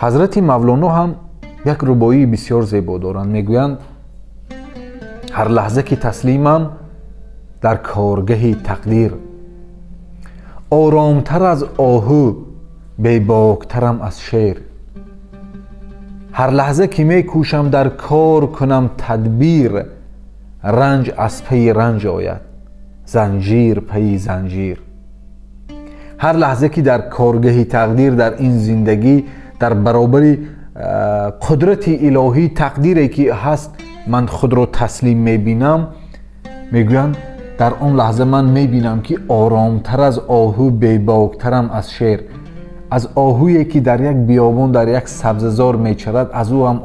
Ҳазрати Мавлоно ҳам як рубоии бисёр зебо доранд. Мегӯянд: ҳар лаҳза ки таслимам дар коргаҳи тақдир, оромтар аз оҳу, бебоктарам аз шер. Ҳар лаҳза ки мекӯшам дар кор кунам тадбир, ранҷ аз пайи ранҷ ояд, занҷир пайи занҷир. Ҳар лаҳза ки дар коргаҳи тақдир, дар ин зиндагӣ, дар баробари қудрати илоҳӣ, тақдире ки ҳаст, ман худро таслим мебинам, мегӯянд, дар он лаҳза ман мебинам, ки оромтар аз оҳу, бебоктарам аз шер. Аз оҳуе ки дар як биёбон, дар як сабзазор мечарад, аз ӯ ҳам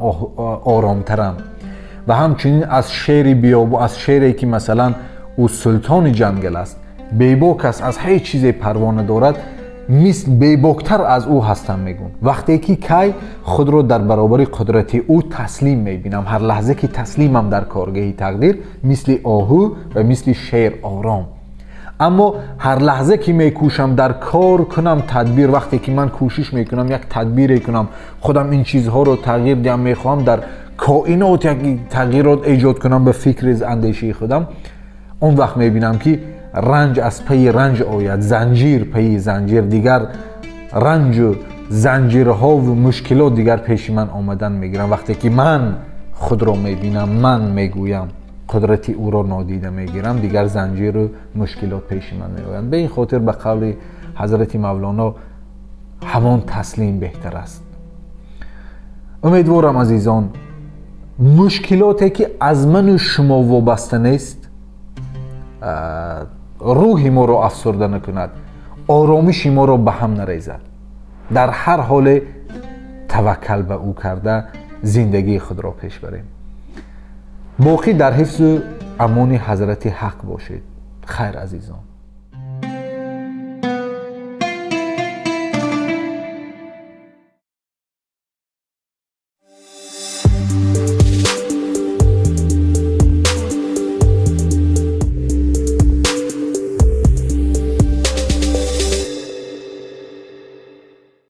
оромтарам ва ҳамчунин аз шери биёбон, аз шере ки масалан ӯ султони ҷангал аст, бебок аст, аз ҳеҷ чизе парво надорад, мисл бебоктар аз ӯ ҳастам, мегӯм, вақте ки кай худро дар баробари қудрати ӯ таслим мебинам. Ҳар лаҳза ки таслимам дар коргаҳи тақдир, мисли оҳу ва мисли шер ором. Аммо ҳар лаҳза ки мекӯшам дар кор кунам тадбир, вақте ки ман кӯшиш мекунам як тадбире кунам, худам ин чизҳоро тағйир диҳам, мехоҳам дар коинот як тағйирот эҷод кунам ба фикри андешаи худам, он вақт мебинам, ки ранҷ аз пайи ранҷ ояд, занҷир пайи занҷир, дигар ранҷу занҷирҳову мушкилот дигар пеши ман омадан мегирам. Вақте ки ман худро мебинам, ман мегӯям, қудрати ӯро нодида мегирам, дигар занҷиру мушкилот пеши ман меоянд. Ба ин хотир, ба қавли ҳазрати Мавлоно, ҳамон таслим беҳтар аст. Умедворам, азизон, мушкилоте ки аз ману шумо вобаста нест, рӯҳи моро афсурда накунад, оромиши моро ба ҳам нарезад. Дар ҳар ҳоле таваккал ба ӯ карда, зиндагии худро пеш барем. Боқӣ дар ҳифзу амони ҳазрати Ҳақ бошед. Хайр, азизон.